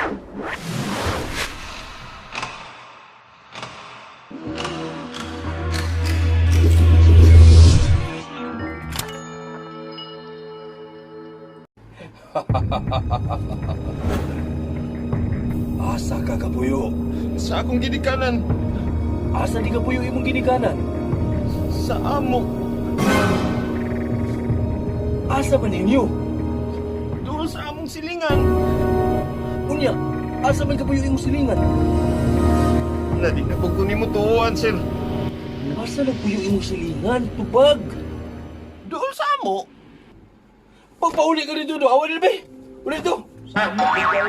Asa ka kapuyo? Sa akong ginikanan. Asa di kapuyo imong ginikanan? Sa amo. Asa man ninyo? Doon sa among silingan. Unya, asa man kapuyo imong silingan? Na di na ko nimo tuohan, sir. Asa nagpuyo imong silingan? Tubag! Doon sa amo. Pagpauli ka dito, do. Awan be. Uli to. Sa amo, ikaw.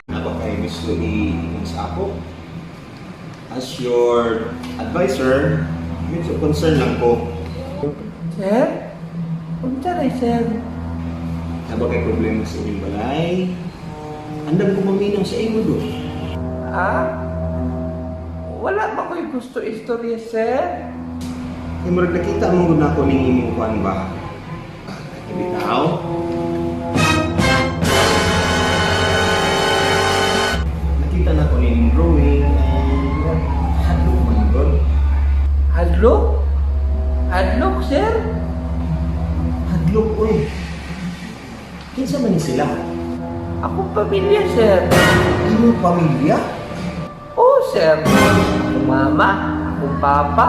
Ako kay gusto i sa ako. As your advisor, medyo concern lang ko. Sir? Unsa ray, sir? Na ba kay problema sa inyong balay? Andam ko maminaw sa imo do. Ah? Wala ba ko'y gusto istorya, sir? Kay murag nakita mo gud nako ning imong kuan ba? Ah, bitaw. Nakita na ko ning drawing and hadlok man gud. Hadlok? Hadlok, sir? Hadlok oy. Kinsa man ni sila? Akong pamilya, sir. Imong pamilya? Oo, sir. Akong mama, akong papa,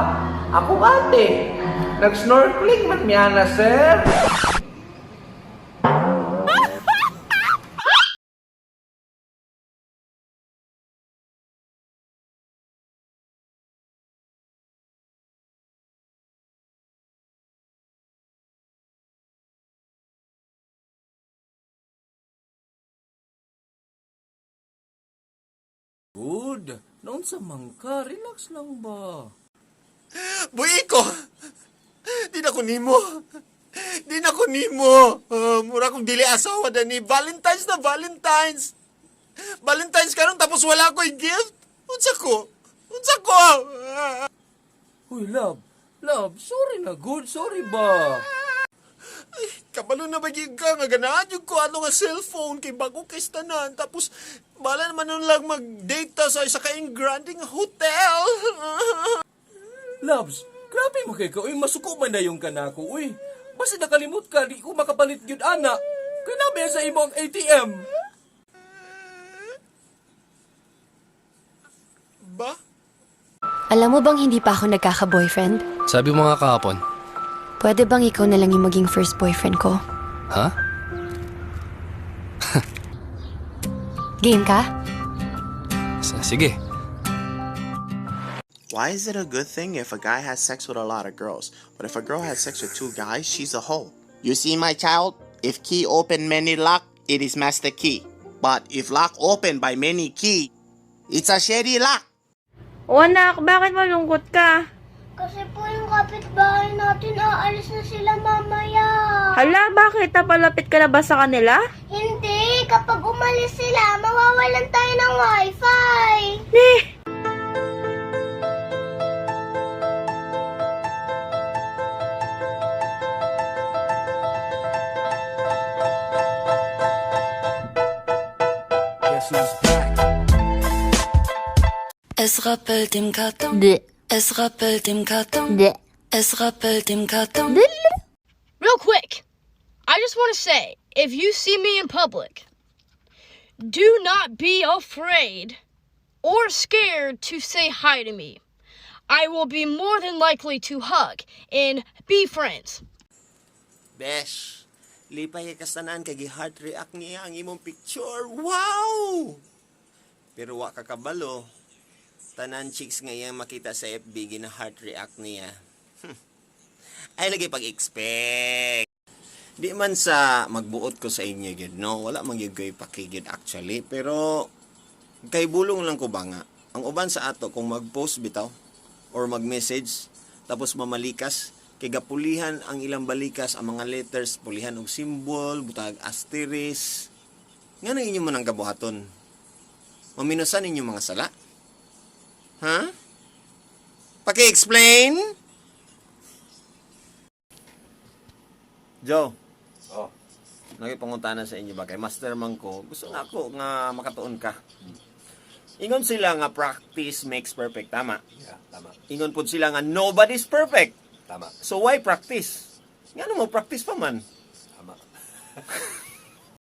akong ate. Nag-snorkeling man miyana, sir. Good. Naunsa man ka, relax lang ba? Buhi ko. Di na ko nimo. Di na ko nimo. Mura kong dili asawa dani. Valentine's na Valentine's. Valentine's karon tapos wala ko'y gift. Unsa ko? Unsa ko? Uy, love. Love, sorry na good. Sorry ba? Ay, kabalo na ba gyud ka nga ganahan gyud ko ato nga cellphone kay bago kay tanan tapos bala naman nun lang mag-date ta sa isa ka grande nga hotel. Loves, grabe mo kay ka. Uy, masuko man na yung kanako. Uy, basta nakalimot ka, di ko makapalit gyud ana. Kaya nabi sa imo ang ATM. Ba? Alam mo bang hindi pa ako nagkaka-boyfriend? Sabi mo nga kahapon. Pwede bang ikaw na lang yung maging first boyfriend ko? Ha? Game ka? Sige. Why is it a good thing if a guy has sex with a lot of girls, but if a girl has sex with two guys, she's a hoe? You see, my child, if key open many lock, it is master key. But if lock open by many key, it's a shady lock. O anak, bakit malungkot ka? Kasi po yung kapitbahay natin, aalis na sila mamaya. Hala, bakit? Napalapit ka na ba sa kanila? Hindi, kapag umalis sila, mawawalan tayo ng wifi. Eh, Es rappelt im Karton. Es rappelt im Karton. Es rappelt im Karton. Real quick, I just want to say if you see me in public, do not be afraid or scared to say hi to me. I will be more than likely to hug and be friends. Besh, lipay kay kastanan kay gi-heart react niya ang imong picture. Wow! Pero wa ka kabalo. Tanan chicks nga iyang makita sa FB gina heart react niya. Ay lagi pag-expect. Di man sa magbuot ko sa inyo gyud no, wala man gyud ko'y pakigid actually, pero kay bulong lang ko ba nga ang uban sa ato kung mag-post bitaw or mag-message tapos mamalikas kay gapulihan ang ilang balikas ang mga letters, pulihan og symbol, butag asterisk. Nga nang inyo man ang gabuhaton? Maminusan ninyo mga sala? Ha? Paki-explain? Joe, Oh. nagipangutana sa inyo ba kay master man ko, gusto na ako nga makatuon ka. Ingon sila nga practice makes perfect, tama. Yeah, tama. Ingon pud sila nga nobody's perfect. Tama. So why practice? Ngano mo practice pa man? Tama.